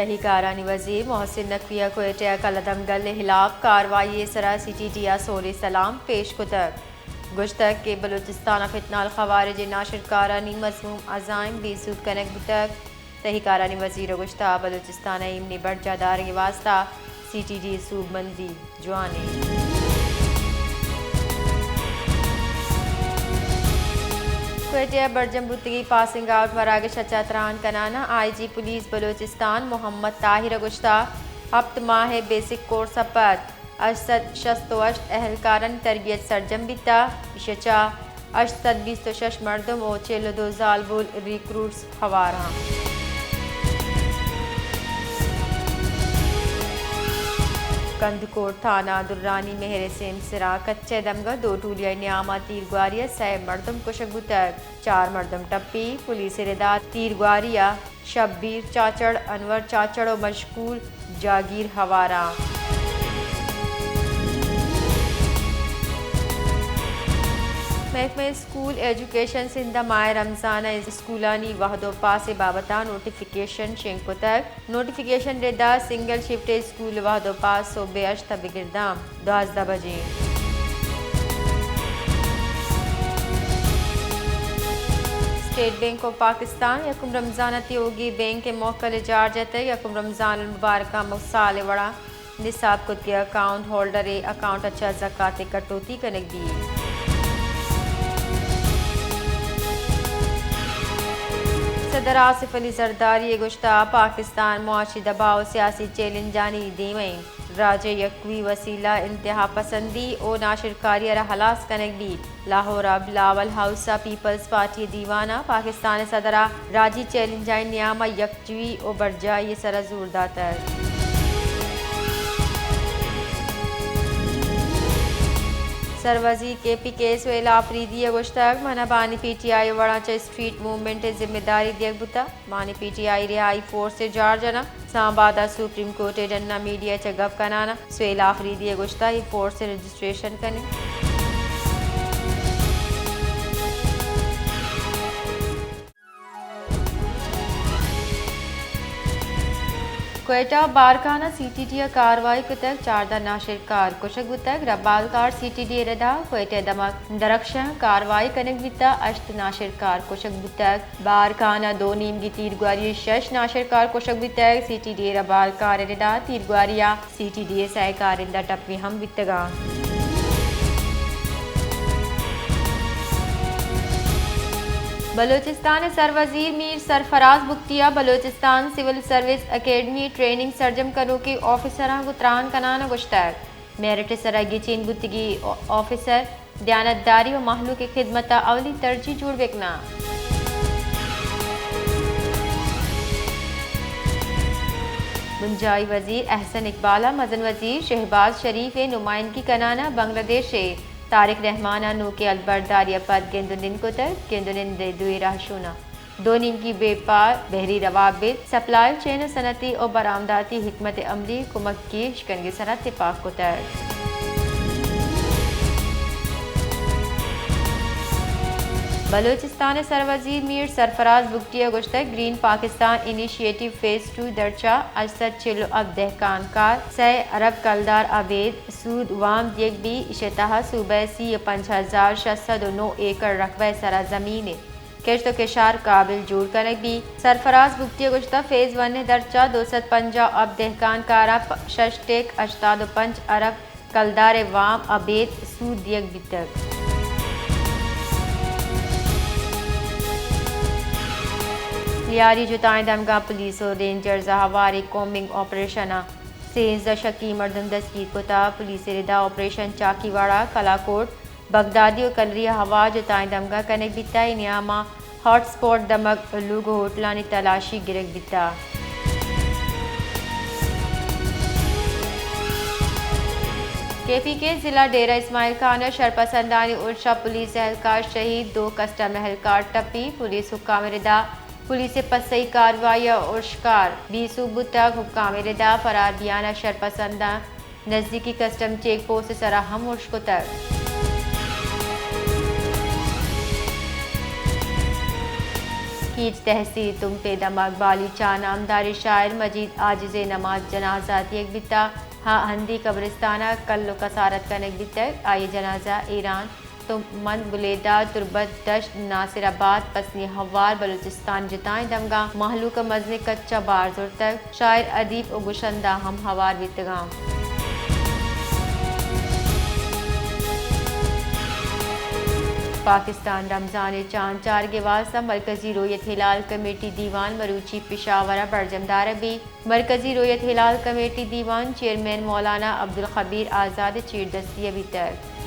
تہی کارانی وزیر محسن نقوی ءَ کوئٹہ ءَ کلدم گل ءِ ہلاپ کاروائی ءِ سرا سی ٹی ڈی ءَ سولے سلام پیش کتگ۔ گوشتگ کہ بلوچستان ءَ فتنہ الخوارج ءِ ناشرکارانی مذموم عزائم بے سود کنگ بوتگ۔ تہی کارانی وزیر ءَ گوشتگ بلوچستان ءِ ایمنی برجاہ دارگ ءِ واستہ سی ٹی ڈی ءِ سوبمندی جوان انت۔ کوئٹہ ءَ برجم بوتگیں پاسنگ آؤٹ مراگش ءَ چہ تران کنان ءَ آئی جی پولیس بلوچستان محمد طاہر ءَ گوشتگ ہپت ماہ ءِ بیسک کورس ءَ پد ہشت سد شست ءُ ہشت اہلکارانی تربیت سرجم بیتگ، ایشی ءَ چہ ہشت سد بیست ءُ شش مردم ءُ چل ءُ دو زالبول ریکروٹس ہوار انت۔ کندکوٹ تھانہ درانی مہر سیم سرا کچ ءِ دمگ ءَ دو ٹولی ءِ نیام ءَ تیرگواری ءَ سئے مردم کشگ بوتگ، چار مردم ٹپی۔ پولیس ءِ ردا تیرگواری ءَ شبیر چاچڑ، انور چاچڑ ءُ مشکور جاگیر ہوار انت۔ محکمہ اسکول ایجوکیشن سندھ ءَ ماہ رمضان ءَ اسکولانی وہد ءُ پاس ءِ بابت ءَ نوٹیفکیشن شنگ کتگ۔ نوٹیفکیشن ءِ ردا سنگل شفٹ اسکول ءِ وہد ءُ پاس سہب ءِ ہشت ءَ بگر داں دوازدہ بجے۔ اسٹیٹ بینک آف پاکستان یکم رمضان ءَ تیوگیں بینک ءِ موکل ءِ جار جتگ۔ یکم رمضان المبارک ءَ ماہ سال ءِ وڑا نصاب کتگیں اکاؤنٹ ہولڈر ءِ اکاؤنٹ ءَ چہ زکات ءِ کٹوتی کنگ بیت۔ صدر آصف علی زرداری ءَ گوشتگ پاکستان معاشی دباؤ ءُ سیاسی چیلنجانی دیم ءَ انت۔ راج ءِ یکوئی وسیلہ انتہا پسندی ءُ ناشرکاری ءَ را ہلاس کنگ بیت۔ لاہور ءَ بلاول ہاؤس ءَ پیپلز پارٹی ءِ دیوان ءَ پاکستان ءِ صدر ءَ راجی چیلنجانی نیام ءَ یکجوئی ءُ برجاہی ءِ سرا زور داتگ۔ سروزیر کے پی کے سہیل آفریدی ءَ گوشتگ من ءَ بانی پی ٹی آئی ءِ وڑاں چہ اسٹریٹ موومنٹ ءِ ذمہ داری دیگ بوتگ۔ بانی پی ٹی آئی رہائی فورس ءِ جار جناں۔ اسلام آباد ءَ سپریم کورٹ ءِ ڈن ءَ میڈیا ءَ چہ گپ کنان ءَ سہیل آفریدی ءَ گوشتگ اے فورس ءِ رجسٹریشن کنیں۔ کوئٹہ، بارکھان ءَ سی ٹی ڈی ءَ کاروائی کتگ، چاردہ ناشرکار کشگ بوتگ۔ ربالکار سی ٹی ڈی ءِ ردا کوئٹہ ءِ دمگ درخشاں کاروائی کنگ بیتگ، ہشت ناشرکار کشگ بوتگ۔ بارکھان ءَ دو نیمگی تیرگواری ءَ شش ناشرکار کشگ بیتگ۔ سی ٹی ڈی ءِ ربالکار ءِ ردا تیرگواری ءَ سی ٹی ڈی ءِ سئے کارندہ ٹپی ہم بیتگ انت۔ بلوچستان ءِ سروزیر میر سرفراز بگٹی ءَ بلوچستان سول سروس اکیڈمی ءِ ٹریننگ سرجم کنوکیں آفیسراں گوں تران کنان ءَ گوشتگ میرٹ ءِ سرا گچین بوتگیں آفیسر دیانتداری ءُ مہلوک ءِ خدمت ءَ اولی ترجیح جوڑ بہ کناں۔ بنجاہی وزیر احسن اقبال ءَ مزن وزیر شہباز شریف ءِ نمائندگی کنان ءَ بنگلہ دیش ءِ طارق رحمان ءَ نوکیں البرداری ءَ پد گند ءُ نند کتگ۔ گند ءُ نند ءِ دوئیں رہشوناں دو نیمگی بیپار بحری روابط، سپلائی چین ءُ صنعتی ءُ برآمداتی حکمت عملی ءِ کمک گیش کنگ ءِ سرا تپاک کتگ۔ بلوچستان ءِ سروزیر میر سرفراز بگٹی ءَ گوشتگ گرین پاکستان انیشیٹو فیز ٹو درچا ہشت سد چل ءُ ہپت دہکان کار سئے ارب کلدار ابید سود وام دیگ بیت، ایشی ءِ تہا صوبہ ءِ سی ءُ پنچ ہزار شش سد ءُ نو ایکڑ رقبہ ءِ سرا زمین ءِ کشت ءُ کشار قابل جوڑ کنگ بیت۔ سرفراز بگٹی ءَ گوشتگ فیز ون ءِ درچا دو سد پنجاہ ءُ ہپت دہکان کاراں پ-، شش ٹک ہشتاد ءُ پنچ ارب کلدار ءِ وام ابید سود دیگ بیتگ۔ لیاری جتائیں دمگاں پولیس ءُ رینجرز ءَ ہواریں کومبنگ آپریشن ءَ سیزدہ شکی مردم دستگیر کتگ۔ پولیس ءِ ردا آپریشن چاکیواڑہ، کلاکوٹ، بغدادی ءُ کلری ءَ ہوار جتائیں دمگاں کنگ بیتگ۔ اے نیام ءَ ہاٹ اسپاٹ دمگ، لوگ ءُ ہوٹلانی تلاشی گرگ بیتگ۔ کے پی کے ضلع ڈیرہ اسماعیل خان ءَ شرپسندانی ارش ءَ پولیس اہلکار شہید، دو کسٹم اہلکار ٹپی۔ پولیس حکام ءِ ردا پولیس ءِ پسئی کاروائی ءَ ارشکار بے سوب بوتگ۔ حکام ءِ ردا فرار بیان ءَ شرپسنداں نزیکی کسٹم چیک پوسٹ ءِ سرا ہم ارش کتگ۔ کیچ تحصیل تمپ ءِ دمگ بالیچان ءَ نامداریں شاعر مجید عاجز ءِ نماز جنازہ دیگ بیتگ، ہا ہندی قبرستان ءَ کل ءُ کسارت کنگ بیتگ، آئی ءِ جنازہ ایران، تمپ مند، بلیدہ، تربت، دشت، ناصر آباد، پسنی ہوار، بلوچستان جتائیں دمگاں مہلوک ءَ مزنیں کچ ءَ بار زرتگ۔ شاعر، ادیب ءُ گشندہ ہم ہوار بیتگاں۔ پاکستان رمضان ءِ چاند چارگ ءِ واستہ مرکزی رویت ہلال کمیٹی دیوان مروچی پشاور ءَ برجم دارگ بیت۔ مرکزی رویت ہلال کمیٹی دیوان چیئرمین مولانا عبدالخبیر آزاد ءِ چیردستی ءَ بیتگ۔